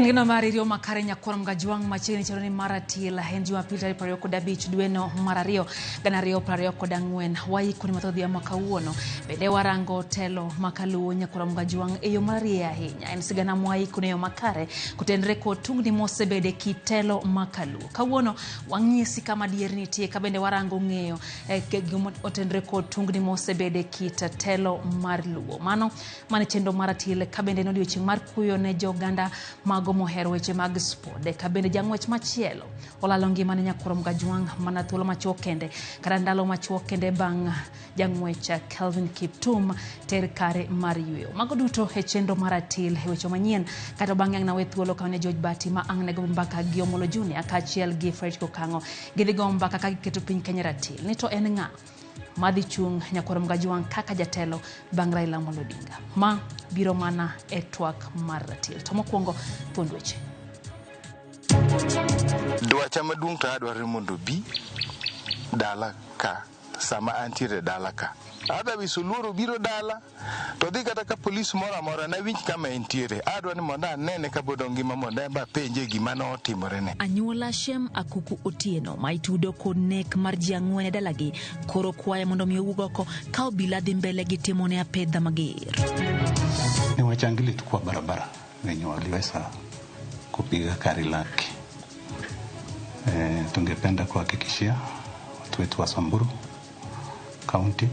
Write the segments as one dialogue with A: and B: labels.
A: Ngino mar iriyo makare nyakwar Mgajwang' machiegni chalo ni mar atil en Jumapil tarik 25 dweno mar ariyo 2024. Waikoni mathoth odhiambo ma kawuono. Bende warango telo makaluwo nyakwar Mgajwang' e yo marie ahinya. En sigana mwaikoni e yo makare kotenre kod tungni mosebede kit telo makaluwo. Kawuono wang'isi kama adier nitie ka bende warango ng'eyo gima otenre kod tungni mosebede kit telo mar luo. Mano mane chenro mar atil ka bende en odiochieng' mar kuyo ne joganda mago mohero weche mag sport. Ka bende jang'wech machielo olalo ngimane nyakwar Mgajwang' mana thuolo machuok kende kata ndalo machuok kende bang' jang'wech Kelvin Kiptum ter kare mar yweyo. Mago duto e chenro mar atil e weche manyien kata bang' ang' nawe thuolo ka ne George Bati ma ang' ne go mbaka gi Omolo Junior kaachiel gi Fredrick Okang'o gidhi go mbaka ka giketo piny Kenya ratil ni to en ng'a madhi chung' nyakwar Mgajwang' kaka jatelo bang' Raila Amolo Odinga. Ma biro mana e twak mar ratil. To mokwongo thuond weche.
B: Dwacha maduong' to adwaro ni mondo obi dala ka sama antiere dala ka. Otherwise oluoro biro dala to dhi kata ka polis moro amora nawinj kama entiere. Adwa ni mondo anene kapod ongima mondo en be apenje gima notimorene.
A: Anyuola Shem Akuku Otieno ma itudo kod nek mar ji ang'wen e dalagi koro kwaye mondo mi owuog oko ka obila dhi mbele gi timone apedha mager.
C: Ni wachangili tu kwa barabara wenye waliweza kupiga gari lake. Tungependa kuhakikishia watu wetu wa Samburu County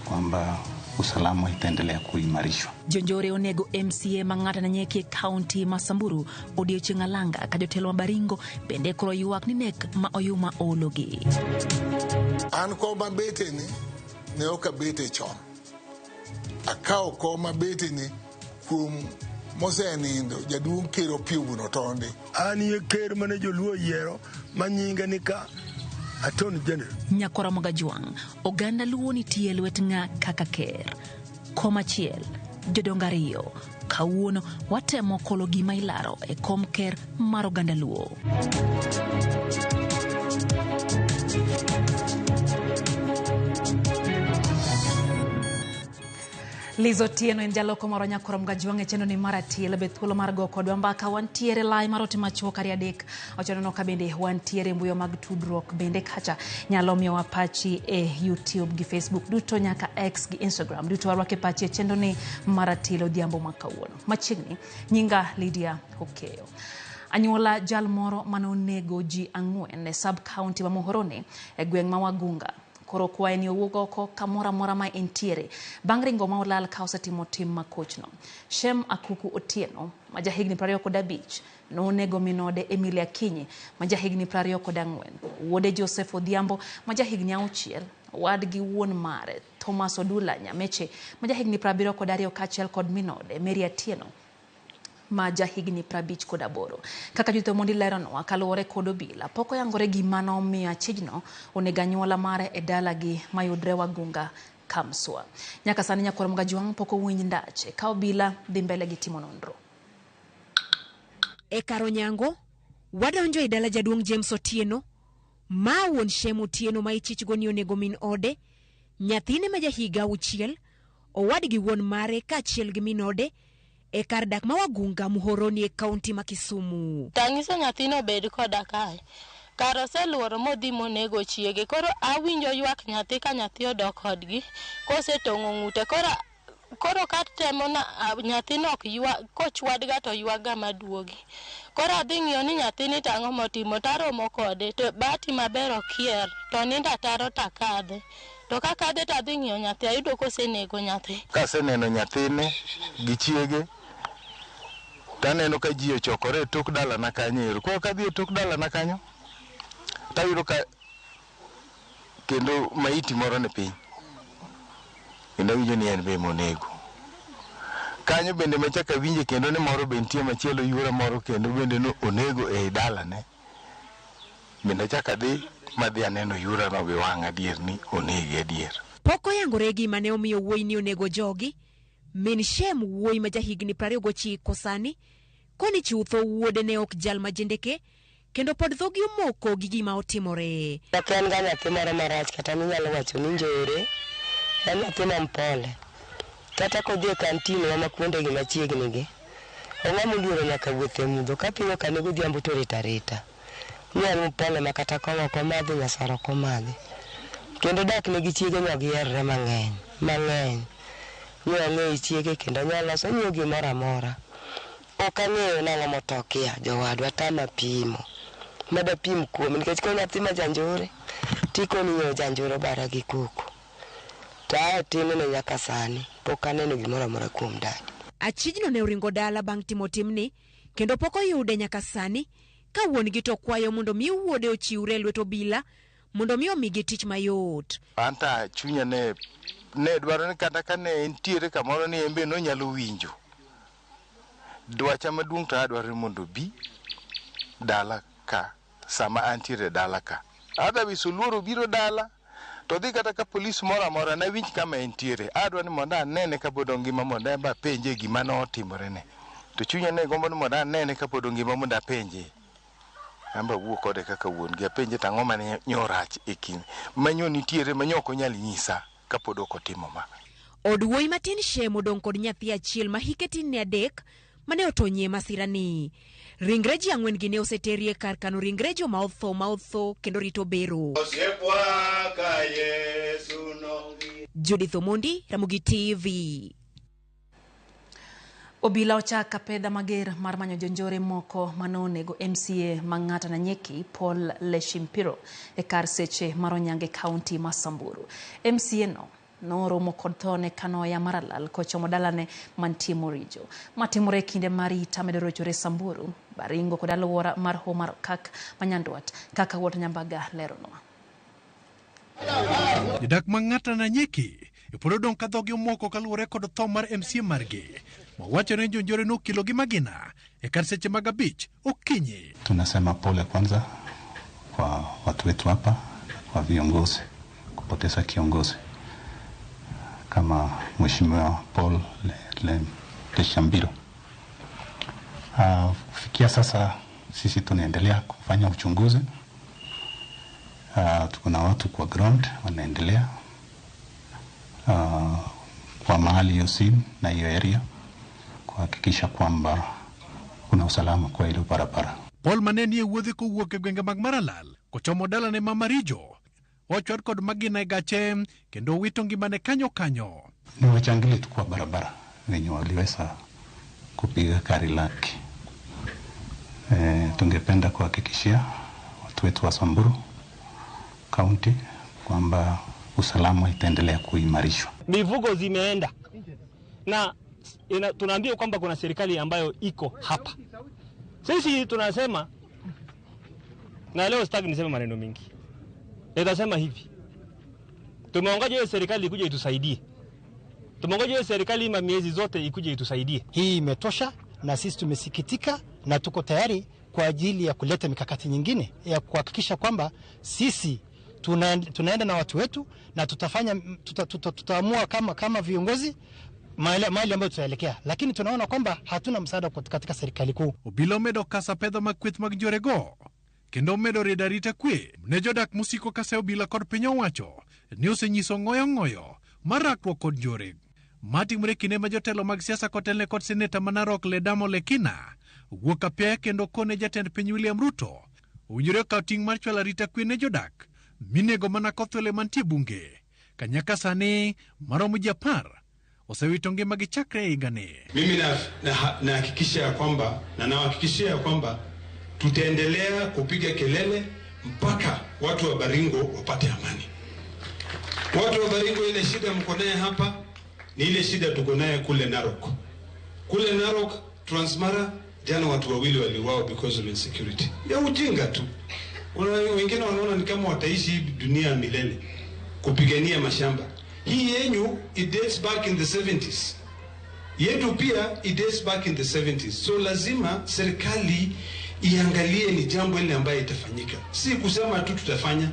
C: kwamba usalama itaendelea kuimarishwa.
A: Jonjore onego MCA Mang'ata na Nyeki e kaunti ma Samburu odiochieng' alanga ka jotelo ma Baringo bende koro ywak ni nek ma oyuma oologi.
D: An kom abete ni ne ok abete chon. Akawo kom abete ni kuom mosenindo jaduong' ker Opiyo Wuon Otondi.
E: An ye ker mane joluo oyiero ma nyinge ni ka Attorney General.
A: Nyakwar Mogajwang', oganda Luo nitie e lwet ng'a kaka ker? Komachiel, jodongo ariyo, kawuono watemo kolo gima ilaro e kom ker mar oganda Luo. Liz Otieno en jaloko moro nyakwar Mgajwang' e chenro ni mar atiel be thuolo mar go kodwa mbaka wantiere lai mar ote machuok ariyo adek ochono ka bende wantiere mbuyo mag tudruok bende kacha nyalo miyowa pachi e YouTube gi Facebook duto nyaka X gi Instagram duto warwake pachi e chenro ni mar atiel odhiambo ma kawuono. Machiegni nyinga Lydia Okeyo. Anyuola jal moro mane onego ji ang'wen e sub county ma Muhoroni e gweng' ma Wagunga koro kwaye ni owuog oko kamoro amora ma entiere bang' ringo ma olal ka osetimo tim makochno. Shem Akuku Otieno ma jahigni 25 nonego minode Emilia Akinyi ma jahigni 24, wuode Joseph Odhiambo ma jahigni 6, owadgi wuon mare Thomas Odula Nyameche ma jahigni 72 kaachiel kod minode Mary Atieno ma jahigni 58. Kaka Judith Omondi leronwa kaluwore kod obila, pok oyangore gima nomiyo achijno onego anyuola mare e dalagi mayudre Wagunga Kamswa. Nyaka sani nyakwar Mgajwang' pok owinj ndache ka obila dhi mbele gi timo nonro.
F: E kar Onyango, wadonjo e dala jaduong' James Otieno, ma wuon Shem Otieno ma ichichgo ni onego min ode, nyathine ma jahiga 6, owadgi wuon mare kaachiel gi min ode e kar dak ma Wagunga Muhoroni e kaunti ma Kisumu.
G: Tanyiso nyathino obed koda kae. Kar oseluoro modhi monego chiege. Koro awinjo ywak nyathi ka nyathi odok kodgi kosetong'o ng'ute. Koro koro katemo na nyathino ok ywa kochwadga to ywaga maduogi. Koro adhi ng'iyo ni nyathini to ang'o motimo taromo kode to bahati maber okier to nindo ataro takadhe. To kakadhe to adhi ng'iyo nyathi ayudo kosenego nyathi.
B: Kaseneno nyathine gi chiege taneno ka ji ochokore e tok dalana kanyo ero. Koro kadhi e tok dalana kanyo tayudo ka kendo maiti moro ni piny. Kendo awinjo ni en be monego. Kanyo bende machak awinje kendo ni moro be nitie machielo yuora moro kendo bende no onego ei dalane. Bende achak adhi madhi aneno yuora no gi wang'a adier ni onege adier.
F: Pok oyangore gima ne omiyo wuoyi ni onego jogi. Min Shem wuoyi ma jahigni 29 sani koni chutho wuode ne ok jal ma jendeke kendo pod dhogi omoko gi gima otimore.
H: Ok en ga nyathi moro marach kata minyalo wacho ni njore, en nyathi ma mpole. Kata kodhi e kantin wa ma kuonde gi machiegni gi, Ong'ama oluoro nyaka wuoth e mudho ka piny okane godhiambo to rito arita. Ni an mpole ma kata kong'o ok omadhi, nyasore ok omadhi. Kendo dak ne gi chiege ne giherre mang'eny, mang'eny. Ni ong'eyo chiege kendo onyalo loso ong'eyo gimoro amora. Ok ang'eyo nang'o motokia jowadwa tama pimo. Madapim kuome nikech ko nyathi ma janjore tikoni yo janjore obara gi koko. To ae tinne nyaka sani pok aneno gimoro amora kuom dadi.
F: Achijno ne oringo dala bang' timo timni kendo pok oyude nyaka sani ka wuon-gi to kwayo mondo mi wuode ochiwre e lwet obila mondo mi omigi tich mayot.
B: Anta chunya ne dwaro ni kata ka ne entiere kamoro ni en be nonyalo winjo. Dwacha maduong' to adwaro ni mondo obi dala ka sama antiere dala ka. Otherwise oluoro biro dala to dhi kata ka polis moro amora nawinj kama entiere. Adwa ni mondo anene kapod ongima mondo en be apenje gima notimorene. To chunya ne gombo ni mondo anene kapod ongima mondo apenje. An be awuo kode kaka wuon gi apenje to ang'o mane nyo rach e kind manyo nitiere manyo ok onyal nyisa kapod ok otimo ma.
F: Od wuoyi matin Shem odong' kod nyathi achiel ma hike tin ne 3 mane otonyie masirani. Ringre ji 4 gi ne oseterie kar kano ringre joma otho ma otho kendo rito bero. Judith Omondi, Ramogi TV.
A: Obila ochaka apedha mager mar manyo jonjore moko manonego MCA Mang'ata Nanyeki Paul Leshimpiro e kar seche mar Onyango e kaunti ma Samburu. MCA no noromo kod thone kanoya Maralal kochomo dalane mantie Morijo. Matimore e kinde mar ita medo rochore Samburu, Baringo kod alwora mar Hoho mar Okak ma Nyandwat, kaka Wuod Nyambaga leronwa.
I: Jodak Mang'ata Nanyeki pod odong' ka dhogi omoko kaluwore kod tho mar MCA margi mawacho ni jonjore nokelo gi magina e kar seche mag 5 okinyi.
C: Tunasema pole kwanza kwa watu wetu hapa, kwa viongozi kupoteza kiongozi kama Mheshimiwa Paul Leshambiro. Kufikia sasa sisi tunaendelea kufanya uchunguzi. Tuko na watu kwa ground wanaendelea kwa mahali hiyo scene na hiyo area kuhakikisha kwamba kuna usalama kwa ile barabara.
I: Paul mane nie wuodhe kowuok e gwenge mag Maralal kochomo dalane ma Marijo ochwad kod magina e gache kendo wito ngimane kanyo kanyo.
C: Ni wachangili tu kwa barabara wenye waliweza kupiga gari lake. Tungependa kuhakikishia watu wetu wa Samburu County kwamba usalama itaendelea kuimarishwa.
J: Mivugo zimeenda na tunaambiwa kwamba kuna serikali ambayo iko hapa. Sisi tunasema, na leo sitaki niseme maneno mingi, nitasema hivi: tumeongoja hiyo serikali ikuje itusaidie. Tumeongoja hiyo serikali miezi zote ikuje itusaidie.
K: Hii imetosha na sisi tumesikitika na tuko tayari kwa ajili ya kuleta mikakati nyingine ya kuhakikisha kwamba sisi tunaenda na watu wetu na tutafanya tutaamua kama viongozi mahali ambayo tutaelekea, lakini tunaona kwamba hatuna msaada katika serikali kuu.
I: Obila omedo kasa pedho mag kweth mag njorego kendo omedo riedo arita kwe ne jodak mosiko ka seyo obila kod piny owacho ni osenyiso ng'oyo ng'oyo mar rakruok kod njore. Matimore kinde ma jotelo mag siasa kotelne kod seneta ma Narok Ledamo Lekina wuok apiaya kendo kone jatend piny William Ruto owinjore okaw ting' mar chwalo arita kwe ne jodak minego mana kothwele mantie bunge kanyaka sani maromo ji 10 osewito ngimagi chakre e higani.
L: Mimi nahakikisha ya kwamba na nawahakikishia ya kwamba tutaendelea kupiga kelele mpaka watu wa Baringo wapate amani. Watu wa Baringo, ile shida mko naye hapa ni ile shida tuko naye kule Narok. Kule Narok, Transmara, jana watu 2 waliuawa because of insecurity. Ya ujinga tu. Wengine wanaona ni kama wataishi dunia milele kupigania mashamba. Hii yenyu it dates back in the 70s. Yetu pia it dates back in the 70s. So lazima serikali iangalie ni jambo ile ambayo itafanyika. Si kusema tu tutafanya.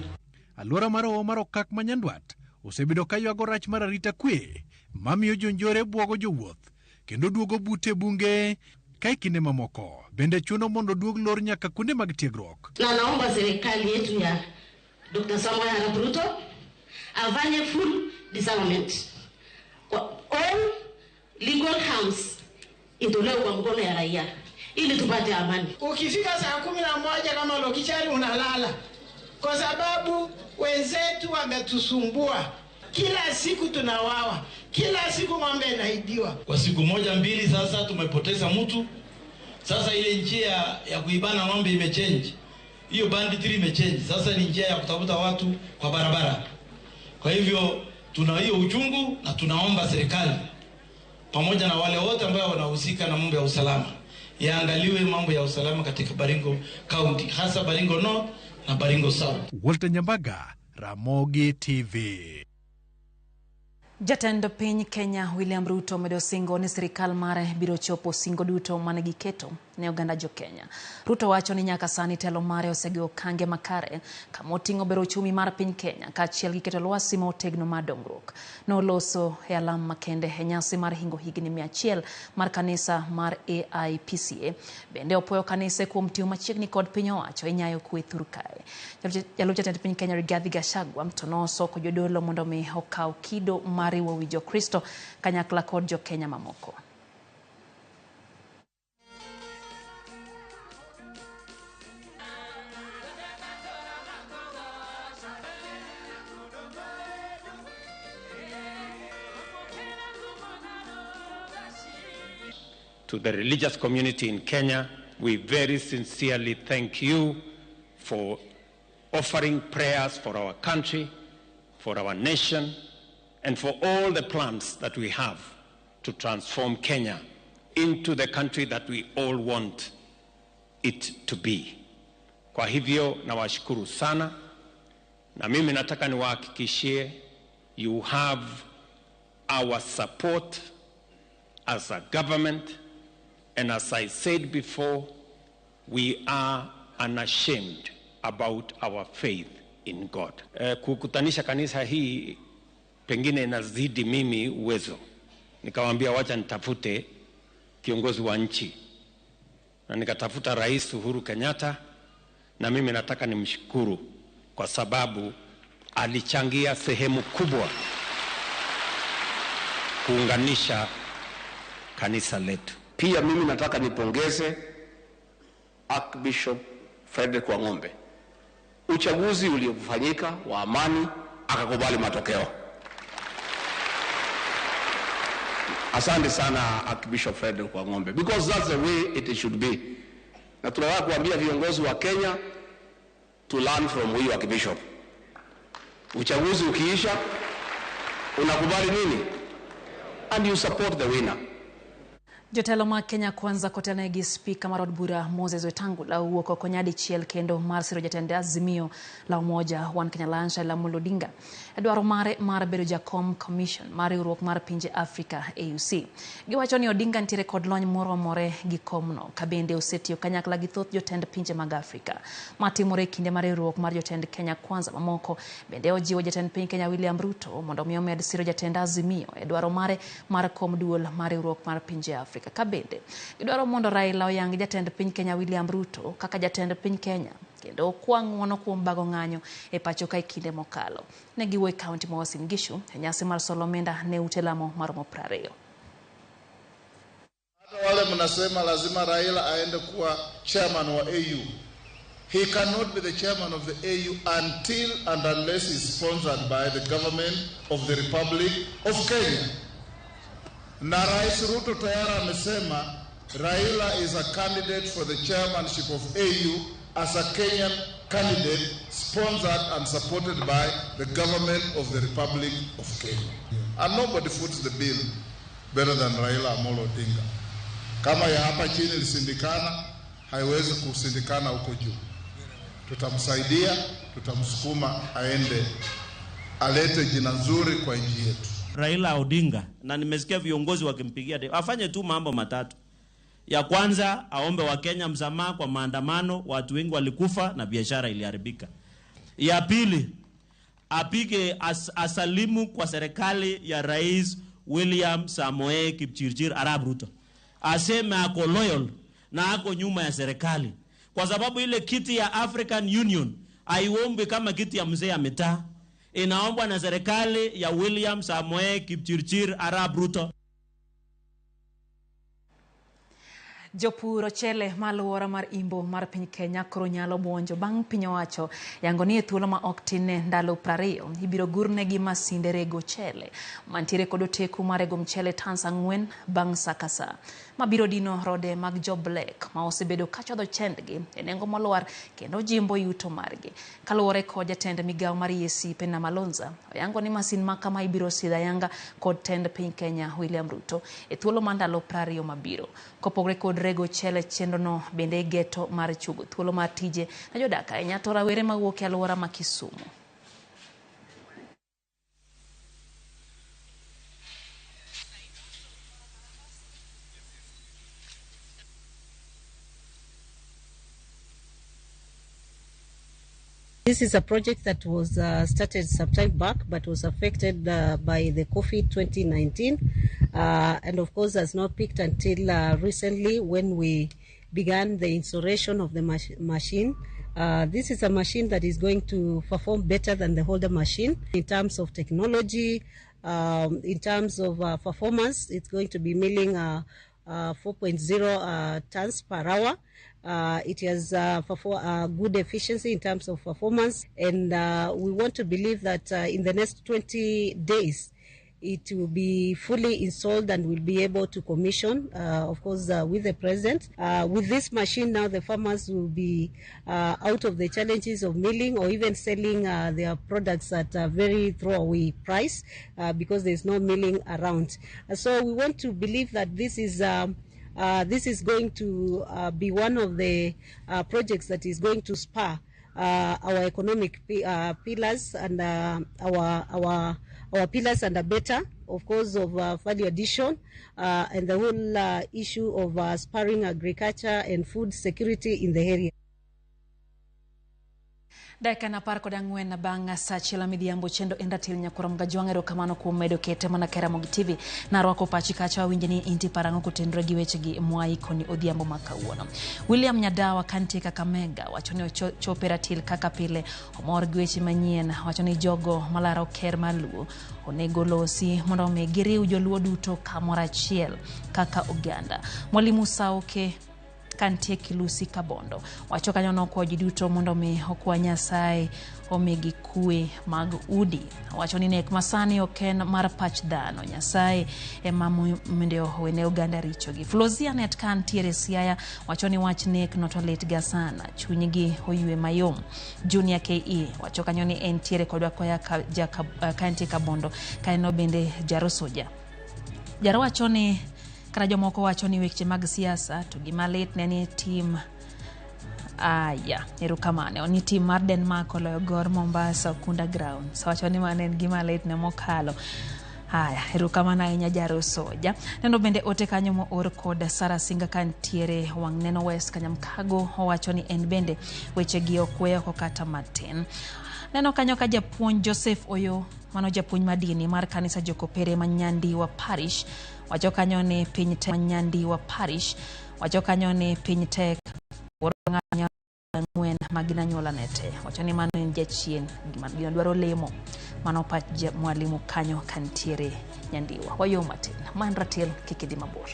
I: Alwora mar Hoho mar Okak ma Nyandwat osebedo ka ywago rach mar arita kwe mamiyo jonjore bwogo jowuoth kendo duogo bute bunge ka e kinde mamoko bende chuno mondo duog lor nyaka kuonde mag tiegruok.
M: Na naomba serikali yetu ya Dr. Samoei Arap Ruto afanye full disarmament kwa all legal arms itolewe kwa mkono ya raia ili tupate amani.
N: Ukifika saa 11 kama Lokichari unalala, kwa sababu wenzetu wametusumbua. Kila siku tunawawa, kila siku ng'ombe inaibiwa.
O: Kwa siku moja mbili sasa tumepoteza mtu. Sasa ile njia ya kuibana ng'ombe imechange, hiyo banditry imechange. Sasa ni njia ya kutafuta watu kwa barabara. Kwa hivyo tuna hiyo uchungu na tunaomba serikali pamoja na wale wote ambao wanahusika na mambo ya usalama yaangaliwe mambo ya usalama katika Baringo County, hasa Baringo North na Baringo South.
I: Walter Nyambaga, Ramogi TV.
A: Jatend piny Kenya William Ruto omedo singo ni sirikal mare biro chopo singo duto mane giketo ne oganda jo Kenya. Ruto wacho ni nyaka sani telo mare osego okange makare kama oting'o bero uchumi mar piny Kenya kaachiel gi keto lwasi ma otegno mar dongruok. Noloso e alam makende e nyasi mar hingo higni 100 mar kanisa mar AIPCA. Bende opuoyo kanise kuom tiyo machiegni kod piny owacho e nyayo kwe thur kae. Jalup jatend piny Kenya Rigathi Gachagua to nosoko jodolo mondo mi okaw kido mar riwo wi Jokristo kanyakla kod jo Kenya mamoko.
P: To the religious community in Kenya, we very sincerely thank you for offering prayers for our country, for our nation, and for all the plans that we have to transform Kenya into the country that we all want it to be. Kwa hivyo nawashukuru sana, na mimi nataka niwahakikishie you have our support as a government, and as I said before, we are unashamed about our faith in God. Kukutanisha kanisa hii pengine inazidi mimi uwezo. Nikamwambia wacha nitafute kiongozi wa nchi. Na nikatafuta Rais Uhuru Kenyatta, na mimi nataka nimshukuru kwa sababu alichangia sehemu kubwa kuunganisha kanisa letu.
Q: Pia mimi nataka nipongeze Archbishop Frederick Wang'ombe. Uchaguzi uliofanyika wa amani, akakubali matokeo. Asante sana Archbishop Frederick Wang'ombe, because that's the way it should be. Na tunataka kuambia viongozi wa Kenya to learn from huyu Archbishop. Uchaguzi ukiisha, unakubali nini? And you support the winner.
A: Jotelo mag Kenya Kwanza kotelne gi spika mar od bura Moses Wetangula owuok oko nyadichiel kendo mar siro jatend Azimio la Umoja One Kenya Alliance Raila Amolo Odinga e dwaro mare mar bedo jakom commission mar riwruok mar pinje Afrika AUC. Giwacho ni Odinga nitiere kod lony moromore gi komno ka bende osetiyo kanyakla gi thoth jotend pinje mag Afrika. Matimore e kinde mar riwruok mar jotend Kenya Kwanza mamoko bende ojiwo jatend piny Kenya William Ruto mondo mi omed siro jatend Azimio e dwaro mare mar kom duol mar riwruok mar pinje Afrika. Kabende gidwaro mondo Raila oyang jatend piny Kenya William Ruto kaka jatend piny Kenya kendo okwa ng'uono kuom bago ng'anyo e pacho ka e kinde mokalo. Ne giwuok e kaunti ma Uasin Gishu e nyasi mar solo omenda ne ute lamo maromo 20.
R: Hata wale mnasema lazima Raila aende kuwa chairman wa AU. He cannot be the chairman of the AU until and unless he's sponsored by the government of the Republic of Kenya. Na Rais Ruto tayari amesema Raila is a candidate for the chairmanship of AU as a Kenyan candidate sponsored and supported by the government of the Republic of Kenya. And nobody foots the bill better than Raila Amolo Odinga. Kama ya hapa chini ilisindikana, haiwezi kusindikana huko juu. Tutamsaidia, tutamsukuma aende alete jina nzuri kwa nchi yetu.
S: Raila Odinga, na nimesikia viongozi wakimpigia debe, afanye tu mambo matatu. Ya kwanza, aombe wa Kenya msamaha kwa maandamano, watu wengi walikufa na biashara iliharibika. Ya pili, apige asalimu kwa serikali ya Rais William Samoei Kipchirchir Arap Ruto. Aseme ako loyal na ako nyuma ya serikali. Kwa sababu ile kiti ya African Union haiombi kama kiti ya mzee ya mitaa. Inaombwa na serikali ya William Samoei Kipchirchir Arap Ruto.
A: Jopur ochele ma alwora mar Imbo mar piny Kenya koro nyalo buonjo bang' piny owacho yango ni e thuolo ma ok tin ne ndalo 20 ibiro gurnegi masinde rego ochele mantiere kod oteku mar rego mchele tans 4 bang' sa ka sa mabiro dino rode mag jo Black ma osebedo ka chodho chendgi e nengo molwar kendo jimbo yuto margi. Kaluwore kod jatend migawo mar EAC Penina Malonza, oyango ni masin ma kama ibiro sidho ayanga kod tend piny Kenya William Ruto e thuolo mar ndalo 20 mabiro. Kopogore kod rego ochele, chenrono bende geto mar chugo thuolo mar tije ne jodak ahinya to rawere mawuok e alwora ma Kisumu.
T: This is a project that was started some time back, but was affected by the COVID 2019, and of course has not picked until recently when we began the installation of the machine. This is a machine that is going to perform better than the older machine in terms of technology, in terms of performance. It's going to be milling 4.0 tons per hour. It has good efficiency in terms of performance, and we want to believe that in the next 20 days it will be fully installed and we'll be able to commission, of course, with the president. With this machine now, the farmers will be out of the challenges of milling or even selling their products at a very throwaway price because there's no milling around. So we want to believe that this is going to be one of the projects that is going to spur our economic pillars and our pillars and a better, of course, of value addition and the whole issue of spurring agriculture and food security in the area.
A: Dakika 14 bang' sa achiel midhiambo chendo en ratil nyakora Mgajwang'. Erokamano kuom medo kete mana ka Ramogi TV. Narwako pachi kacha wawinje ni inti parang'o kotenore gi wechegi mwaikoni odhiambo ma kawuono. William Nyadawa kantie Kakamega wacho ni ochope ratil kaka pile, omor gi weche manyien. Wacho ni jogo malaro ker mar Luo onego losi mondo omi giriw joluo duto kamoro achiel kaka oganda. Mwalimu Sauke kantie Kilusi Kabondo wacho kanyo nokwayo ji duto mondo mi okwa Nyasaye omigi kwe mag udi. Wacho ni nek masani ok en mar pach dhano, Nyasaye ema mondo owene oganda richogi. Flozia Net kantiere Siaya wacho ni wach nek no to litga sana, chunygi oywe mayom. Junior KE wacho kanyo ni entiere kodwa koya kantie Kabondo kaeno bende Jaro Soja. Jaro wacho ni kata jomoko wacho ni weche mag siasa to gima lit ne ni tim aya erokamano ni tim mar Denmark oloyo Gor Mombasa Ukunda Grounds. Wacho ni mano en gima lit ne mokalo. Haya, erokamano ahinya Jaro Soja. Neno bende ote kanyo moor kod Sara Singa kantiere wang' neno West Kanyamkago owacho ni en bende wechegi ok weyo oko kata matin. Neno kanyo ka japuonj Joseph Oyo, mano japuonj mar dini mar kanisa Jokopere ma Nyandiwa Parish, wacho kanyo ni piny tek Nyandiwa Parish, wacho kanyo ni piny tek wuoro ang'wen ma gin anyuola ne te. Wacho ni mano en jachien, gima dwaro lemo. Mano pach mwalimu kanyo kantiere Nyandiwa. Wayo matin, man ratil kik idhi mabor.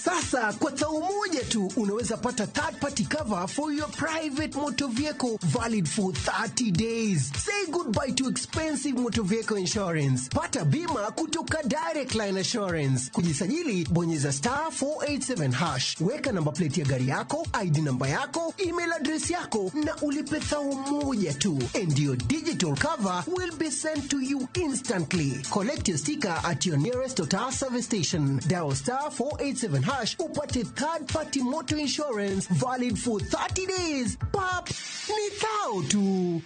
U: Sasa kwa tao moja tu unaweza pata third party cover for your private motor vehicle valid for 30 days. Say goodbye to expensive motor vehicle insurance. Pata bima kutoka Direct Line Assurance. Kujisajili, bonyeza star 487 hash. Weka namba plate ya gari yako, ID namba yako, email address yako na ulipe thao moja tu. And your digital cover will be sent to you instantly. Collect your sticker at your nearest Total service station. Dial star 487 hash upate third party motor insurance valid for 30 days. Pap, ni thao tu.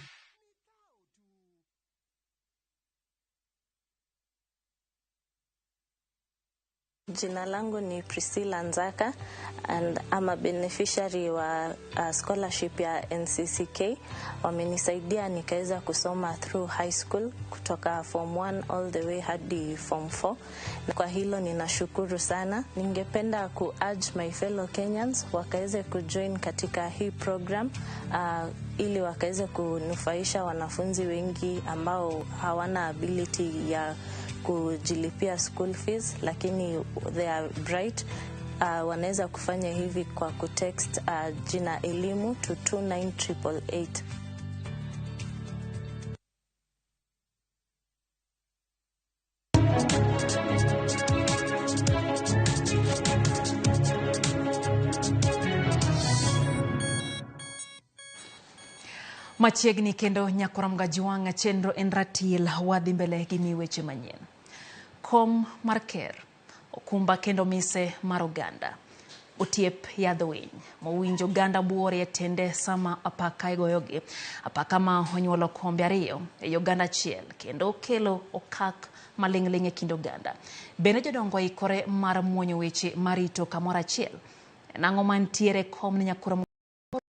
D: Jina langu ni Priscilla Nzaka and I'm a beneficiary wa scholarship ya NCCK. Wamenisaidia nikaweza kusoma through high school kutoka form 1 all the way hadi form 4. Kwa hilo ninashukuru sana. Ningependa ku urge my fellow Kenyans wakaweze kujoin katika hii program ili wakaweze kunufaisha wanafunzi wengi ambao hawana ability ya kujilipia school fees, lakini they are bright. Wanaweza kufanya hivi kwa kutext jina elimu to 29888.
A: Machiegni kendo nyakora Mgajuang' chenro en ratil wadhi mbele gi weche manyien. Kom mar ker, okumba kendo mise mar oganda. Otiep yadh winy mowinjo oganda buore e tiende sama apaka igoyogi. Apaka ma onyuolo kombe ariyo ei oganda achiel kendo kelo okak maling'ling' e kind oganda. Bende jodongo oikore mar muonyo weche marito kamoro achiel? En ang'o mantiere kom ni nyakora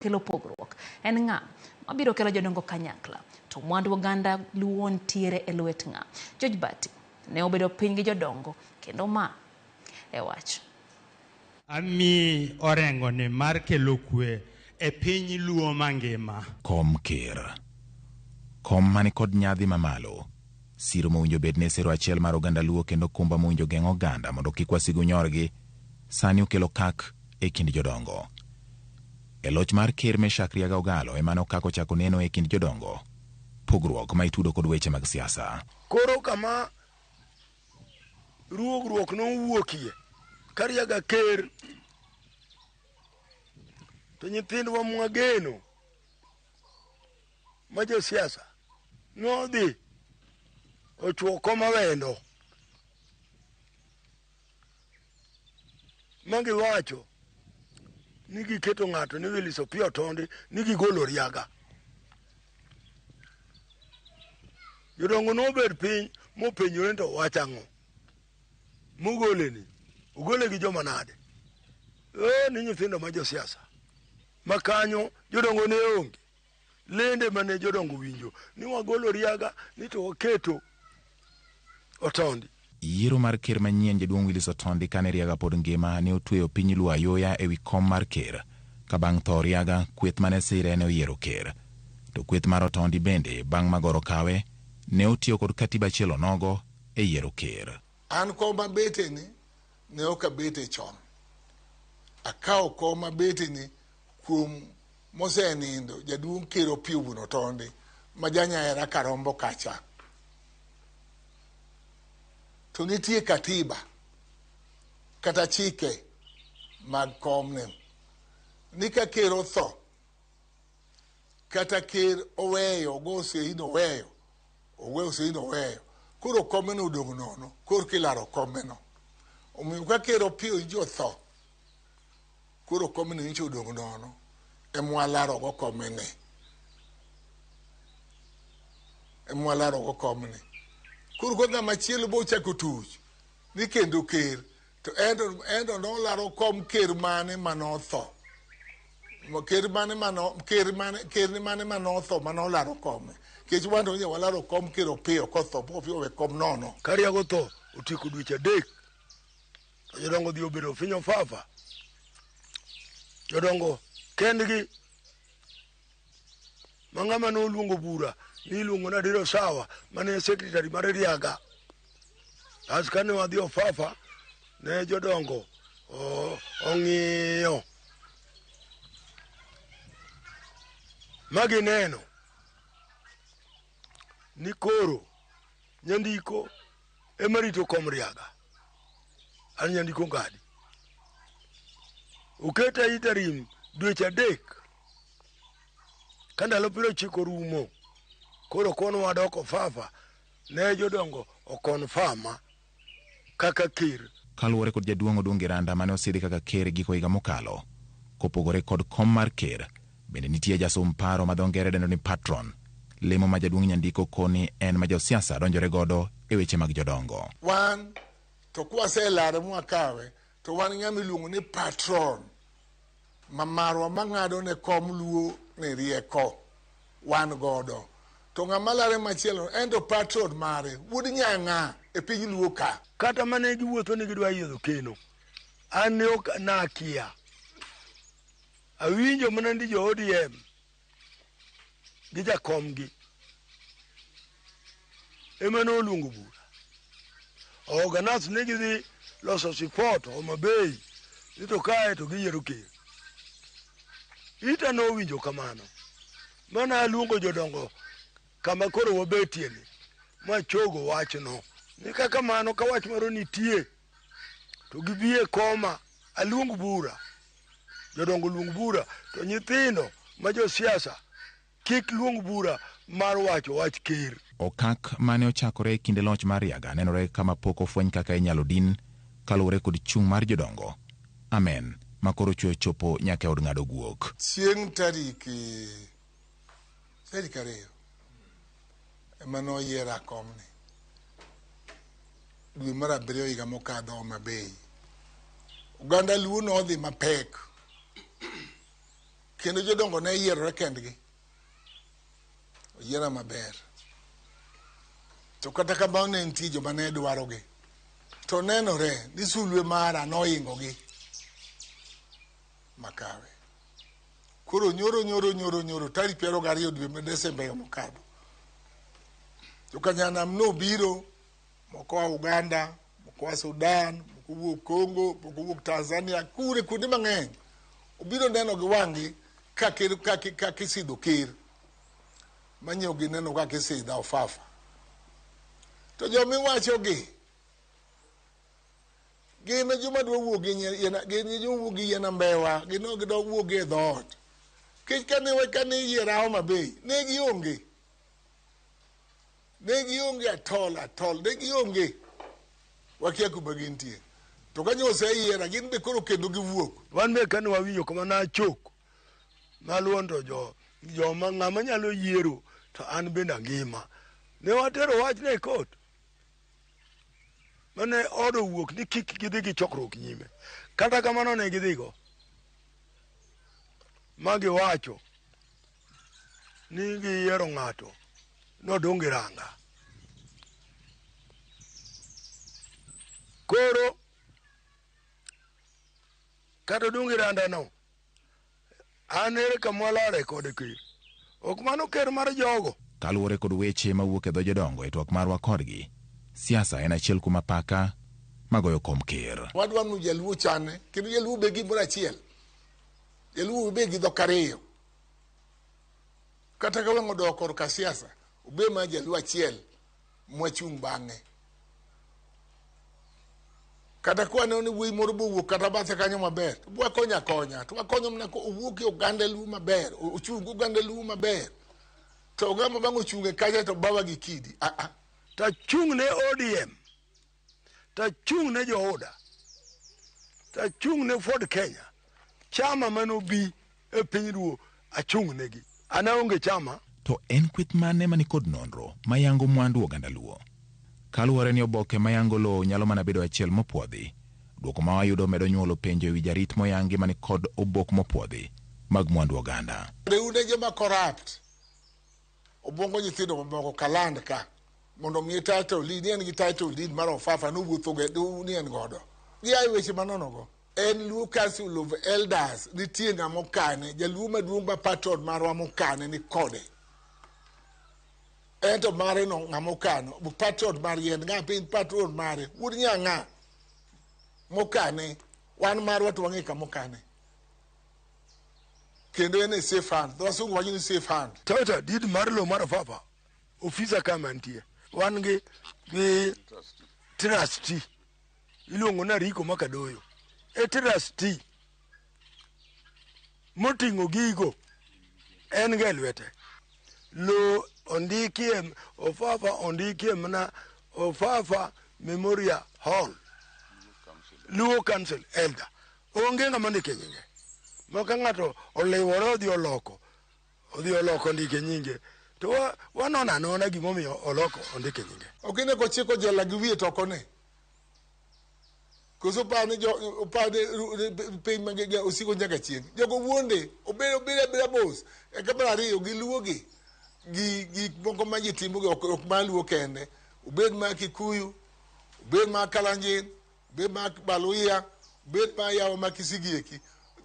A: kelo pogruok? En ng'a mabiro kelo jodongo kanyakla? To mwandu oganda luo ntiere e lwet ng'a? George Bati ne obedo piny gi jodongo kendo ma e wach.
V: Ami orengo ni mar kelo kwe e piny luo mangima.
W: Kom ker. Kom mani kod nyadhi mamalo. Siro mowinjo bed ne sero achiel mar oganda luo kendo kumba mowinjo geng'o oganda mondo kik wasigu nyorgi, sani okelo kak e kind jodongo. E loch mar ker Meshak Riaga Ogalo ema nokako chako neno e kind jodongo, pogruok ma itudo kod weche mag siasa.
E: Koro kama ruogruok nowuokie ka Riaga ker to nyithindwa mwageno ma josiasa nodhi ochuo kom awendo ma giwacho ni giketo ng'ato ni Willis Opiyo Otondi ni gigolo Riaga. Jodongo nobet piny mopenjore to wach ang'o mogoleni, ogole gi joma nade? Ni nyithindo ma josiasa ma kanyo jodongo ne onge. Lende mane jodongo winjo ni wagolo Riaga ni to waketo Otondi.
W: Yiero mar ker manyien jaduong' Willis Otondi kane Riaga pod ngima ne otweyo piny Luo ayoya ewi kom mar ker. Ka bang' tho Riaga, kweth mane sire ne oyiero ker. To kweth mar Otondi bende bang' magoro kawe ne otiyo kod katiba achiel onogo e yiero ker.
X: An kom abeteni ne ok abete chon. Akawo kom abeteni kuom mosenindo jaduong' ker Opiyo wuon Otondi ma janyaera Karombo kacha. To nitie katiba kata chike mag komne ni ka ker otho kata ker oweyo ogo seini oweyo oweyo seini oweyo koro komeno odong' nono koro kilaro komeno. Omiyo ka ker Opiyo nyicho otho koro komeno nyicho odong' nono emwalarogo komene. Emwalarogo komne. Koro ka ng'ama chielo bochako tuch ni kendo ker to ento nolaro kom ker mane manotho. Ker mane mano ker mane ker ni mane manotho manolaro kome. Kech wan to walaro kom ker Opiyo kotho pok Opiyo owe kom nono.
E: Ka Riaga otho otieko dweche 3 to jodongo dhi obedo finyo fafa. Jodongo kendgi ma ng'ama noluongo bura ni iluongo ni Adero Sawa mane secretary mar Riaga. As kane wadhi Ofafa ne jodongo ong'iyo ma gineno ni koro nyandiko ema rito kom Riaga. An nyandiko Ngadi. Oketa interim dweche 3 ka ndalo 90 rumo koro kono wadok Ofafa ne jodongo okonfama kaka ker.
W: Kaluwore kod jaduong' Odungi Randa mane osidhi kaka ker giko higa mokalo, kopogore kod kom mar ker, bende nitie jasum paro ma dho ngere dendo ni patron. Lemo ma jaduong' Nyandiko koni en ma josiasa donjore godo e weche mag jodongo.
X: Wan To kwaselare mwakawe, to wan ng'ama iluongo ni patron ma marwa mang'ado ne kom Luo ni rieko wan godo. To ng'ama lare machielo en to patron mare wuod nyang'a e piny Luo ka.
E: Kata mane giwuotho ni gidwa yiedho keno, an ne ok nakia. Awinjo mana ni jo ODM gi jakomgi ema noluongo bura. Organize ni gidhi loso sipot Homa Bay ni to kae to giyiero ker. Ita nowinjo kamano. Mana aluongo jodongo kama koro wabetie ni machogo wachno. Ni kaka mano ka wach moro nitie to gibi e koma aluong bura. Jodongo luong bura to nyithindo ma josiasa kik luong bura mar wacho wach ker.
W: Okak mane ochakore e kinde loch mar Riaga nenore kama pok ofweny kaka inyalo din kaluwore kod chung' mar jodongo. Amen. Ma koro chwe ochopo nyaka e od ng'ado guok.
X: Chieng' tariki 2 ema noyiera komni. Dwe mar 7 higa mokadho Homa Bay. Oganda Luo nodhi mapek. Kendo jodongo ne yierore kendgi. Oyiera maber. To kata kamano ne nitie joma ne dwarogi. To nenore ni sulwe mara nohingogi makawe. Koro nyoro tarik 22 dwe mar Desemba higa mokadho. To kanyanam nobiro, moko a Uganda, moko a Sudan, moko wuok Congo, moko wuok Tanzania, kure kuonde mang'eny. Obiro neno gi wang'gi ka kisidho ker. Manyo gineno ka kisidha ofafa. To jomiwachogi gin joma dwa wuok gi gin joma wuok gi yien ambewa, gin gidwa wuok e dhoot. Kech kane yiera Homa Bay, ne gionge. Ne gionge atol, ne gionge. Wakia kuma gintie. To kanyo oseyiera, gin be koro kendo giwuok.
E: Wan be kane wawinjo kama nachok, naluondo joma ng'ama nyalo yiero to an bende angima. Ne watero wachne e kot. Mane od owuok ni kik gidhi gi chokruok nyime. Kata kamano ne gidhigo. Ma giwacho ni giyiero ng'ato nodong' gi ranga. Koro kata odong' gi randa no, an ere kama walare kod ker. Ok mano ker mar jogo.
W: Kaluwore kod weche mawuok e dho jodongo e twak marwa kodgi, siasa en achiel kuom apaka magoyo kom ker.
X: Wadwa ni Jaluo chane, kendo Jaluo be gimoro achiel. Jaluo be gi dhok ariyo. Kata ka wang' odok korka siasa, obe ma Jaluo achiel mwachung' bang'e. Kata kwa neno ni wuoyi moro bowuok kata bathe kanyo maber, to wakonyo akonya, to wakonyo mana ko owuok e oganda Luo maber, ochung' oganda Luo maber. To ng'ama bang' ochung' e kacha to bawa gi kidi.
E: Tachung' ne ODM, tachung' ne Jooda, tachung' ne Ford Kenya, chama manobi e piny Luo achung' negi. An aonge chama.
W: To en kweth mane mani kod nonro mayango mwandu oganda Luo? Kaluwore ni oboke mayango lowo nyalo mana bedo achiel mopuodhi, duoko ma wayudo medo nyuolo penjo ewi jarit moyangi mani kod obok mopuodhi mag mwandu oganda.
X: Riwne joma corrupt, obwongo nyithindo mamoko kaland ka mondo omiye title deed, ni en gi title deed mar Ofafa nowuotho go ni en godo. Giaye weche manono go. En Luo Council of Elders nitie ng'ama okane, Jaluo maduong' ma patron marwa mokane ni kode. Ento mare no ng'ama okano, patron mar en ng'a piny patron mare, wuod nyang'a mokane, wan marwa to wang'e kama okane. Kendo en e safe hand, dho wasungu wacho ni safe hand.
E: Title deed mar lowo mar Ofafa, ofisa kama nitie. Wan gi trustee, iluongo ni Ariko Makadoyo. E trustee moting'o gigo en ga e lwete. Lowo ondikie Ofafa, ondikie mana Ofafa Memorial Hall, Luo Council Elder. Onge ng'ama ndike nyinge. Ma ka ng'ato oliwore odhi oloko ndike nyinge, to wanono anona gimomiyo oloko ondike nyinge.
X: Ok ine kochiko jela gi wiye to ok one. Koso par ni jo par ni piny ma osiko nyaka chieng'. Jogo wuonde obed obed abeda mos. Eka mar ariyo giluogi gi gik moko ma ji timo gi ok mar Luo kende. Obed mar Kikuyu, obed mar Kalenjin, obed mar Baluhya, obed mar yawa ma Kisii eki.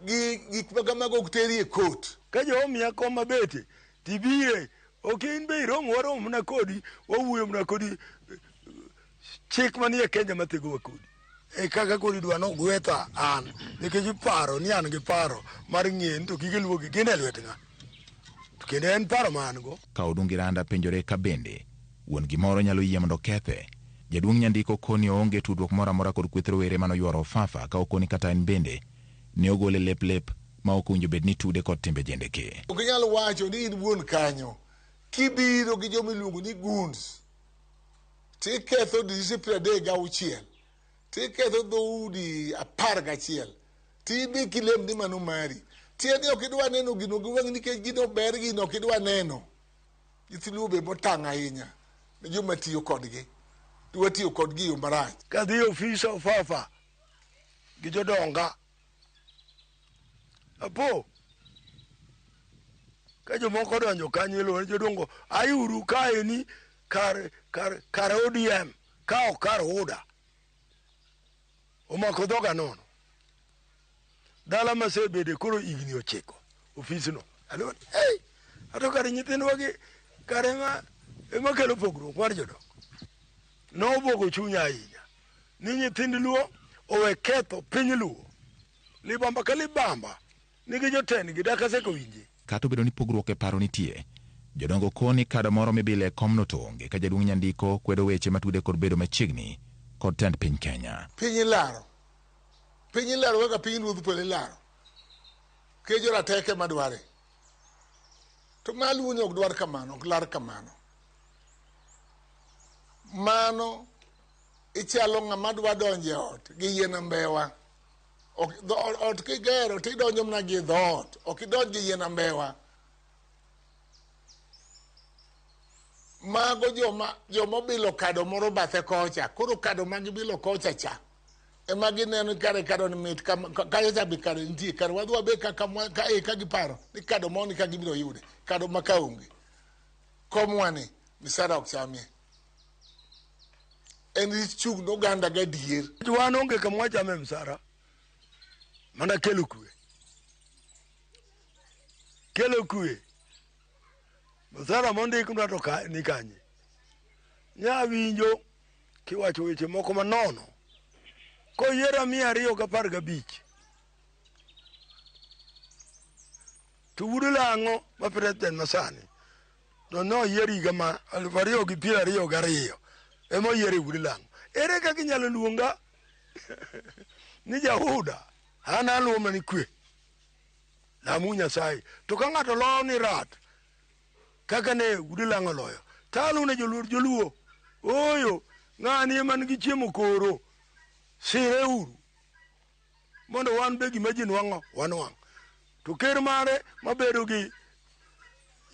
X: Gi gik ma kamago ok teri e court.
E: Ka jo omiya kom mabete tibire ok in be irom warom mana kodi wawuoyo mana kodi chik manie Kenya mathegowa kodi. E kaka koro idwa nogwetha an nikech iparo ni an gi paro mar ng'eyo ni to gige luogi gin e lwet ng'a. To kendo en paro ma an go.
W: Ka Odungi Randa penjore ka bende wuon gimoro nyalo yie mondo kethe. Jaduong' Nyandiko koni oonge tudruok moro amora kod kweth rowere manoyworo Ofafa ka okoni kata en bende ne ogole lep lep ma ok owinjo bed ni tude kod timbe jendeke.
X: Ok inyal wacho ni in wuon kanyo kibiro gi joma iluongo ni goons tiketho dirise 36 tiketho dhoudi 11 tibi kilem ni mano mari. Tiende ni ok idwa neno gino gi wang'i nikech gino ber gino ok idwa neno. Nyithi Luo be motang' ahinya ne joma tiyo kodgi. Dwa tiyo kodgi e yo marach.
E: Kadhi e ofis Ofafa gi jodonga apo ka jomoko odonjo kanyo iluongo ni jodongo aiuru kaeni kar kar kar ODM ka ok kar UDA. Omako dhoga nono. Dala masebede koro higni 9 ofisno. Aluongo ni hey, ato kare nyithindwa gi kare ema kelo pogruok mar jodongo. Nobuogo chunya ahinya ni nyithind Luo owe ketho piny Luo. Libamba ka libamba nigi jotendgi dak aseko winje.
W: Kata obedo ni pogruok e paro nitie, jodongo koni kado moro mibile e komno to onge ka jaduong' Nyandiko kwedo weche matude kod bedo machiegni kod tend piny Kenya.
X: Piny ilaro. Piny ilaro kaka piny ruodh polo ilaro. Nikech jorateke madware. To ma Luo ni ok dwar kamano, ok lar kamano. Mano ichalo ng'ama dwa donjo e ot gi yien ambewa. Ok, ot kigero tidonjo mana gi dhoot, ok idonj gi yien ambewa. Mago joma obilo kado moro bathe kocha, koro kado ma gibilo kocha cha ema gineno kare kado ni mit kacha cha be kado nitie, kare wadhi wabed ka ka giparo ni kado moni ka gibiro yude, kado ma ka onge. Komwani misara ok chamie. En rit chung' oganda gadier.
E: Wan onge kama wachame msara. Mana kelo kwe. Kelo kwe. Msara mondiknwa to ni kanye. Nya winjo kiwacho weche moko manono. Koyiera 215. To wuod Lang'o ma president masani. To noyier higa ma 2022. Ema oyier e wuod Lang'o. Ere kaka inyalo luonga ni Jahuda? An aluwo mana kwe. Lamu Nyasaye. To ka ng'ato loyo ni rat, kaka ne wuod Lang'o loyo, to aluwo ne joluo. Ooyo, ng'ani ema nigi chiemo koro. Sire uru. Mondo wan be gima ji nwang'o, wanwang'. To ker mare mabedo gi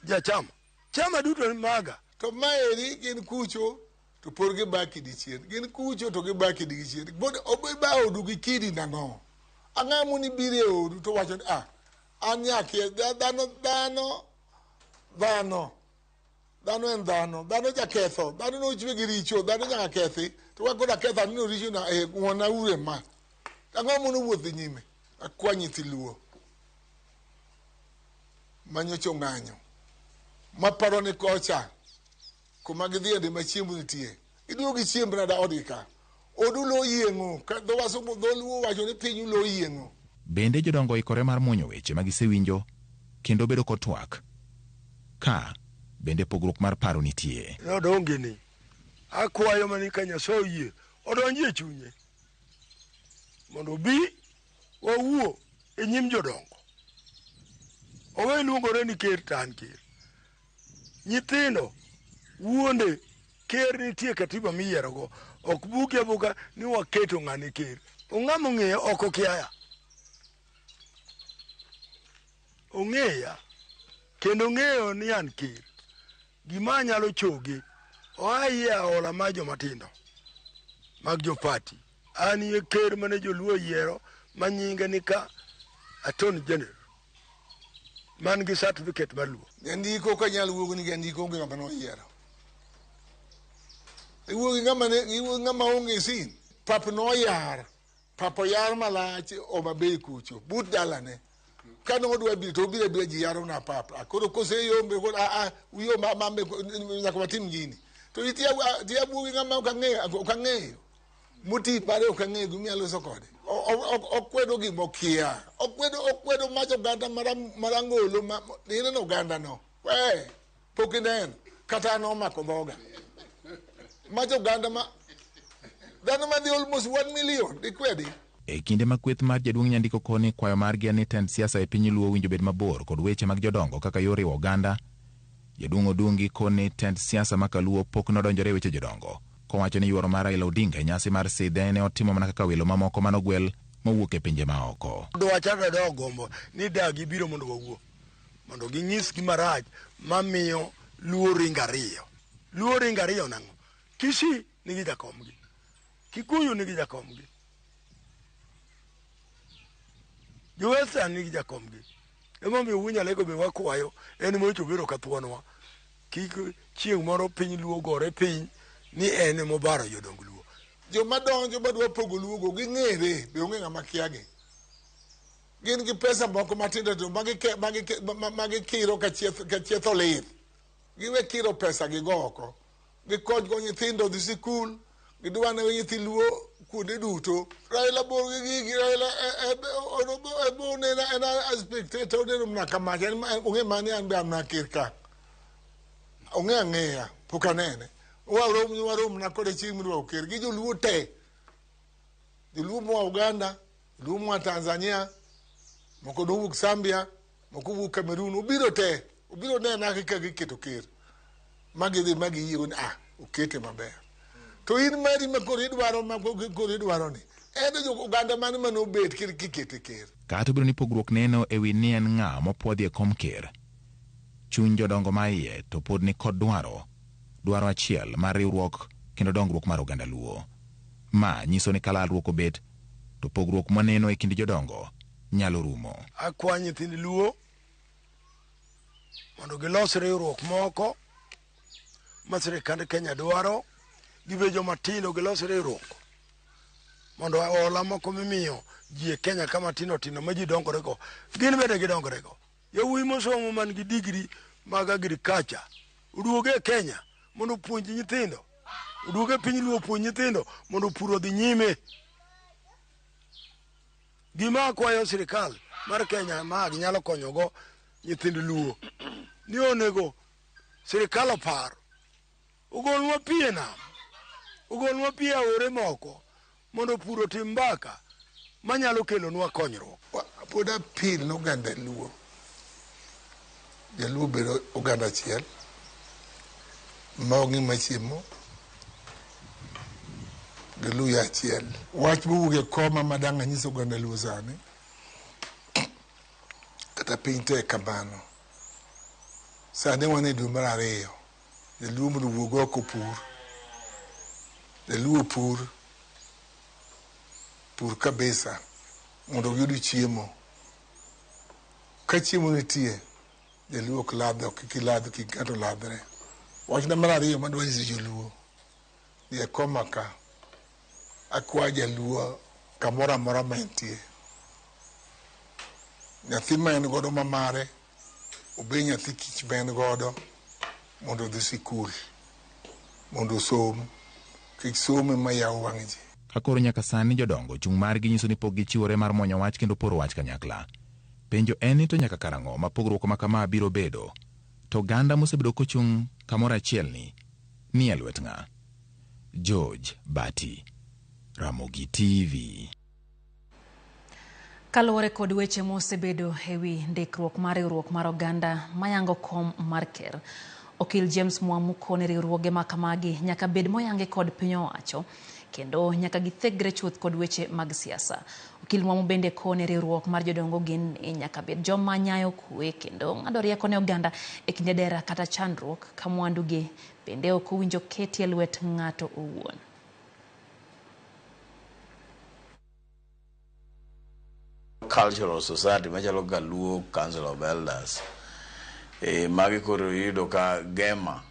E: jachama. Chama duto maga.
X: To maeri gin kucho to pod giba kidi chien. Gin kucho to giba kidi gi chien. Pod obiba odu gi kidi nang'o? Ang'o moni biro e odu to wacho ni ah, an nyakia dhano dhano dhano. Dhano en dhano, dhano jaketho, dhano nochwe gi richo, dhano nyaka kethi. To ka koro aketho aneno richo na eh ng'wona uru ma. Ang'o mono wuoth dhi nyime? Akwa nyithi Luo manyocha ong'anyo maparo ni kocha kuma gidhiende ma chiemb nitie giduogo gi chiemb nada odgi ka odu lo yieng'o ka dho wasungu dho Luo wacho ni piny lo yieng'o.
W: Bende jodongo oikore mar muonyo weche ma gisewinjo kendo bedo kod twak. Ka bende pogruok mar paro nitie.
E: Nodonge ni akwayo mani ka Nyasaye oyie odonji e chunye mondo obi wawuo e nyim jodongo. Owe luongore ni ker to an ker. Nyithindo wuonde ker nitie katiba miyierogo. Ok buki abuka ni waketo ng'ane ker. Ong'ama ong'eya ok okiaya. Ong'eya kendo ong'eyo ni an ker. Gima anyalo choge oa iye aola mar joma tindo mag jopati. An ye ker mane joluo oyiero ma nyinge ni ka Attorney General man gi certificate mar Luo.
X: Jandiko ok anyal wuoyo ni jandiko onge ng'ama noyiero. Iwuoyo gi ng'ama ne iwuoyo gi ng'ama onge sin. Pap noyar, pap oyar malach Homa Bay kucho, but dalane. Kane odwa biro to obiro abira ji yaro na pap. Ah, koro koseyombe koro a a uyo ma ma nyaka watim gini. To itia tia wuoyo gi ng'ama ok ang'eyo ok ang'eyo. Moti bare ok ang'eyo gima inyalo loso kode. Okwedo gima okia. Okwedo okwedo mach oganda marangolo ma ineno oganda no. We pok ineno kata an omako dhoga. Mach oganda ma dhano madhi almost 1 million dikwedi.
W: E kinde ma kweth mar jaduong' Nyandiko koni kwayo margi en ni tend siasa e piny Luo owinjo bed mabor kod weche mag jodongo kaka yor riwo oganda, jaduong' Odungi koni tend siasa ma kaluo pok nodonjore e weche jodongo, kowacho ni yuoro mar Raila Odinga e nyasi mar sidhe ne otimo mana kaka welo mamoko manogwel mowuok e pinje maoko.
E: Dwacha dada ogombo ni da gibiro mondo wawuo, mondo ginyis gima rach mamiyo Luo ringo ariyo. Luo ringo ariyo nang'o? Kisii nigi jakomgi, Kikuyu nigi jakomgi, Jo Western nigi jakomgi. Emomiyo Wuod Nyalego be wakwayo en mocho obiro ka thuonwa. Kik chieng' moro piny Luo gore piny ni en emobaro jodong Luo.
X: Joma donjo madwa pogo Luo go ging'ere be onge ng'ama kiagi. Gin gi pesa moko matindo tindo ma gikiro ka chieth olith. Giwe kiro pesa gigo oko. Gikony go nyithindo dhi sikul, gidwa ne nyithi Luo kuonde duto. Raila bor gi gigi, Raila oneno en a spectator, oneno mana kamacha, en ong'e mana ni an be an mana ker ka. Ong'e ang'eya, pok anene. Warom warom na kode chieng' midwaro ker gi joluo te. Joluo moa Uganda, joluo moa Tanzania, moko nowuok Zambia, moko wuok Cameroon, obiro te, obiro nena kaka giketo ker. Ma gidhi ma giyiego ni ah, okete maber. To in mari ma koro idwaro ma koro idwaro ni, en jo oganda mane mane obet kikete ker.
W: Kata obedo ni pogruok neno e wi ni en ng'a mopuodhi e kom ker, chuny jodongo ma iye to pod ni kod dwaro, dwaro achiel mar riwruok kendo dongruok mar oganda Luo. Ma nyiso ni ka lalruok obet, to pogruok mwaneno e kind jodongo nyalo rumo.
E: Akwa nyithind Luo mondo gilos riwruok moko ma sirikand Kenya dwaro, gibed joma tindo gilos riwruok mondo hola moko mimiyo ji e Kenya ka matindo tindo ma ji dongorego, gin bende gidongorego. Yawuoyi mosomo man gi digri mag agriculture oduoge e Kenya mondo opuonj nyithindo, oduoge e piny Luo opuonj nyithindo mondo pur odhi nyime. Gima akwayo sirikal mar Kenya ma ginyalo konyogo nyithind Luo ni onego sirikal opar ogolnwa pi e nam, ogolnwa pi e aore moko mondo pur otim mbaka manyalo kelonwa konyruok.
X: Pod apil ne oganda Luo. Jaluo bedo oganda achiel ma onge machiemo gi luya achiel. Wach mowuok e koma ma dang' anyis oganda Luo sani, kata piny tek kamano, sani wan e dwe mar ariyo, jaluo mondo owuog oko opur, jaluo opur, pur kabisa mondo giyud chiemo. Ka chiemo nitie, jaluo ok ladh, kik iladh, kik ng'ato ladhre. Wachna mar ariyo madwa nyiso joluo, ni e koma ka, akwa jaluo kamoro amora ma entie. Nyathi ma en godo ma mare, obed nyathi kich ma en godo, mondo odhi sikul, mondo osom, kik somo ema yawo wang' ji.
W: Ka koro nyaka sani jodongo chung' margi nyiso ni pok gichiwore mar mwonyo wach kendo poro wach kanyakla. Penjo en ni to nyaka karang'o ma pogruok ma kama biro bedo? To oganda mosebedo kochung' kamoro achiel ni, ni e lwet ng'a? George Bati, Ramogi TV.
A: Kaluwore kod weche mosebedo e wi ndikruok mar riwruok mar oganda mayango kom mar ker, Okil James Mwamuko ni riwruoge ma kamagi nyaka bed moyangi kod piny owacho kendo nyaka githegre chuth kod weche mag siasa. Okil Mwamu bende kone riwruok mar jodongo gin ni nyaka bed joma nyayo kwe kendo ng'ado rieko ne oganda e kinde dera kata chandruok ka mwandugi bende ok owinjo keti e lwet ng'ato owuon.
B: cultural society machalo kaka Luo Council of Elders. E, magi koro iyudo ka Gema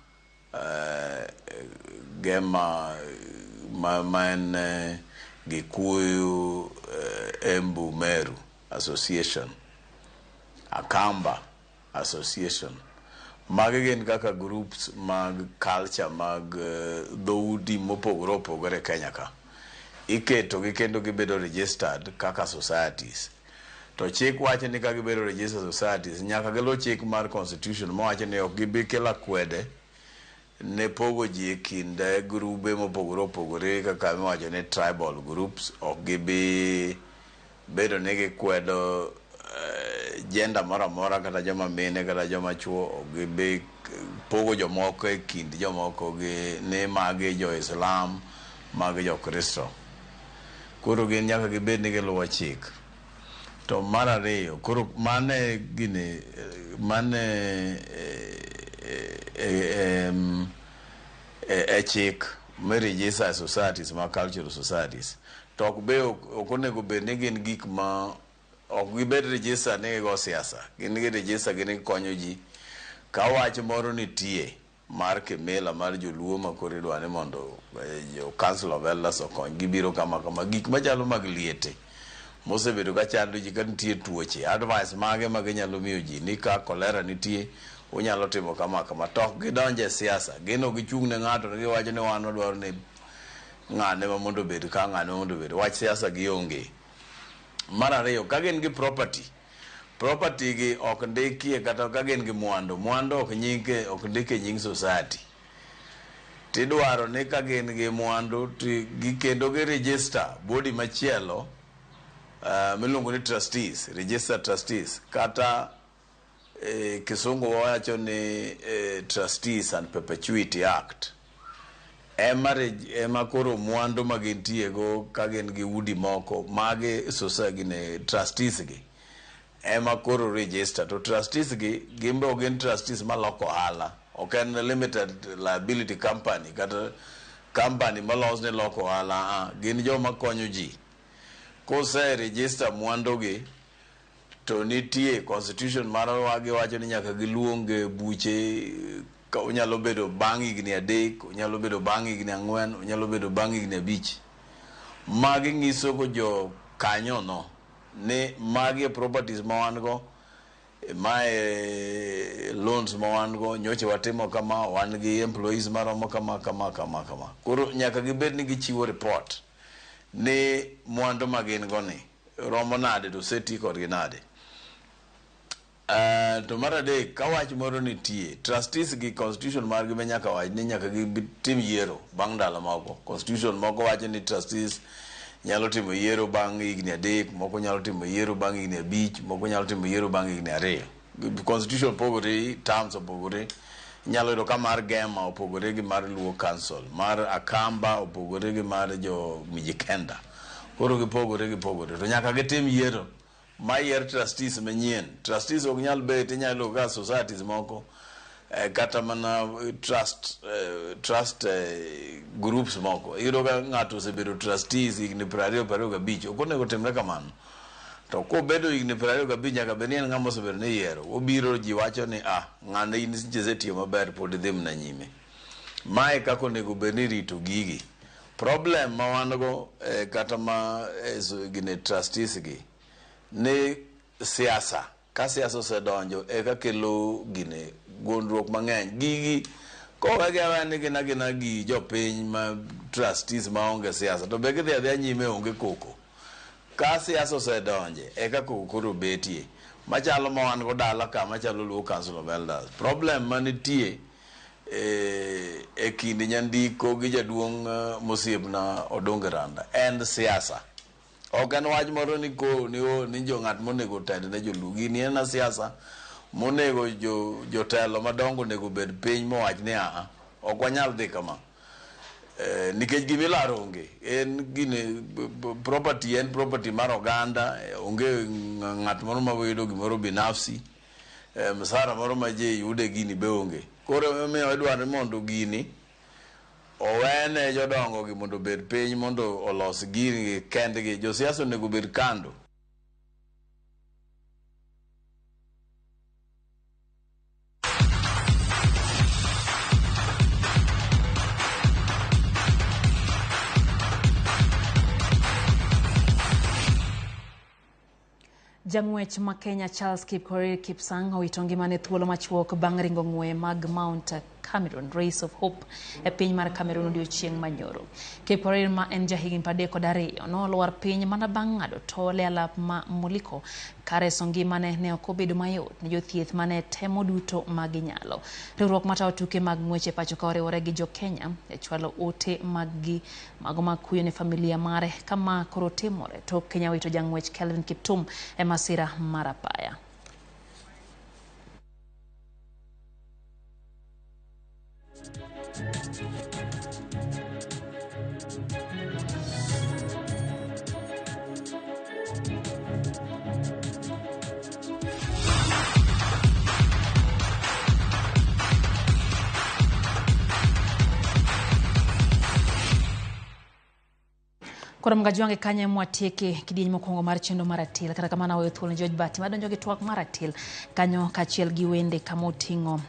B: Gema ma en Gikuyu Embu Meru Association, Akamba Association. Magi gin kaka groups mag culture mag dhoudi mopogore opogore e Kenya ka. Iketogi kendo gibedo registered kaka societies. To chik wacho ni ka gibedo registered societies, nyaka giluw chik mar constitution mawacho ni ok gibi kelo akwede ne pogo ji e kind grube mopogore opogore kaka miwacho ni tribal groups. Ok gibi bedo ni gikwedo gender moro amora, kata joma mine kata joma chuo. Ok gibi pogo jomoko e kind jomoko gi ni magi jo Islam, magi jo Kristo. Koro gin nyaka gibed ni giluwo chik. To mar ariyo, koro mane gini mane e chik me register societies ma cultural societies, to ok be ok onego bed ni gin gik ma ok gibed register ni gigo siasa. Gin gi register gin gikonyo ji ka wach moro nitie mar kimila mar joluo ma koro idwa ni mondo jo Council of Elders okony, gibiro kama kama gik machalo mag liete mosebedo ka chando ji, ka nitie tuoche, advice mage ma ginyalo miyo ji ni ka kolera nitie unyalo timo kama kama. To ok gidonjo e siasa. Gin ok gichung' ne ng'ato ni giwacho ni wan wadwaro ni ng'ane ma mondo obed ka, ng'ane ma mondo obed. Wach siasa gionge. Mar ariyo, ka gin gi property, property gi ok ndikie, kata ka gin gi mwandu, mwandu ok nyike, ok ndike nying society. Tidwaro ni ka gin gi mwandu to kendo gi register body machielo miluongo ni trustees, register trustees, kata kisungu wacho ni Trustees and Perpetuity Act. Ema koro mwandu ma gintie go, ka gin gi udi moko magi society gine, trustees gi ema koro register. To trustees gi gin be ok gin trustees maloko ohala. Ok en limited liability company kata company molos ni loko ohala. Gin joma konyo ji. Kose register mwandu gi, to nitie constitution marwa giwacho ni nyaka giluong buche ka onyalo bedo bang' higni 3, onyalo bedo bang' higni 4, onyalo bedo bang' higni 5. Magi nyiso go jo kanyono ni magi e properties ma wan go, mae loans ma wan go, nyocha watimo kama, wan gi employees maromo kama kama kama kama. Koro nyaka gibed ni gichiwo report ni mwandu ma gin go ni romo nade, to oseti kodgi nade. To mar adek, ka wach moro nitie, trustees gi constitution margi be nyaka wach ni nyaka gitim yiero bang' ndalo moko. Constitution moko wacho ni trustees nyalo timo yiero bang' higni 3, moko nyalo timo yiero bang' higni 5, moko nyalo timo yiero bang' higni 2. Constitution pogore, terms opogore. Inyalo yudo ka mar Gema opogore gi mar Luo Council, mar Akamba opogore gi mar jo Mijikenda. Koro gipogore gipogore. To nyaka gitim yiero ma yier trustees manyien. Trustees ok nyal bet, inyalo yudo ka societies moko kata mana trust groups moko, iyudo ka ng'ato osebedo trustees higni 20, 25. Ok onego timre kamano. To kobedo higni 25, nyaka bed ni en ng'ama osebedo ni iyiero. Obiro, ji wacho ni, "Ah, ng'ane in isetiyo maber, pod idhi mana nyime." Mae kaka onego bed ni irito gigi. Problem ma wan go kata ma gine trustees gi ni siasa, ka siasa osedonjo eka kelo gine gondruok mang'eny. Gigi kowegi aweya ni gin agina gi jopiny ma trustees maonge siasa, to be gidhi adhiya nyime, onge koko. Ka siasa osedonje eka koko koro betie. Machalo ma wan go dala ka machalo Luo Council of Elders, problem manitie e kind nyandiko gi jaduong' mosiepna Odonge Randa en siasa. Ok en wach moro ni ko ni, o, ni jo ng'at monego tend ne joluo. Gini en siasa monego jo jotelo madongo onego bed piny mowach ni aa, ok wanyal dhi kama. Nikech gimilaro onge, en gine property, en property mar oganda. Onge ng'at moro ma yudo gimoro binafsi, msara moro ma ji yude gini be onge. Koro emomiyo idwaro ni mondo gini owene jodongo gi mondo obed piny mondo olos gini kendgi. Josiasa onego bed kando.
A: Jang'wech ma Kenya Charles Kipkorir Kipsang owito ngimane thuolo machuok bang' ringo ng'we mag Mount Cameroon Race of Hope e piny mar Cameroon odiochieng' manyoro. Kipkorir ma en jahigni 32 nolwar piny mana bang' ng'ado tol e alap ma Moliko ka reso ngimane ne ok obedo mayot ne jothieth mane temo duto ma ginyalo. Riwruok matayo tuke mag ng'wech e pacho ka oriwore gi jo Kenya e chwalo ote maggi mago mag kuyo ne familia mare kama koro timore tok Kenya wito jang'wech Kelvin Kiptum e masira mar apaya. Koro Mgajwange kanyo mwatieke kidieny mokwongo mar chenro mar atil. Kata kamano aweyo thuolo ne George Bati madonjo gi twak mar atil kanyo kaachiel gi wende kama oting'o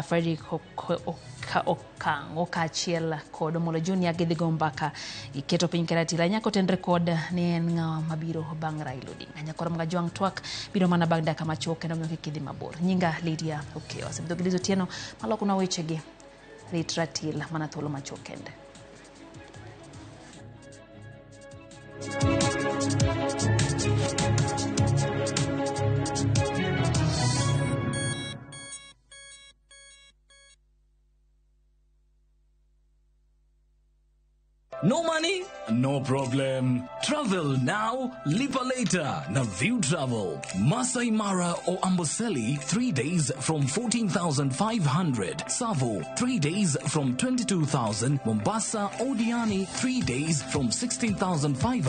A: Frederick Okang'o kaachiel kod Omolo Junior gidhi go mbaka giketo piny kar atil ahinya kotenre kod ni en ng'awa mabiro bang' Raila Odinga. Nyakoro Mgajwang' twak biro mana bang' dakika machuok kendo miyo kik idhi mabor. Nyinga Lydia Okeyo. Asebudho gi Liz Otieno malokona wechegi. Rit ratil mana thuolo machuok kende.
C: No money? No problem. Travel now, lipa later. Na View Travel. Masai Mara or Amboseli, 3 days from 14,500. Savo, 3 days from 22,000. Mombasa or Diani, 3 days from 16,500.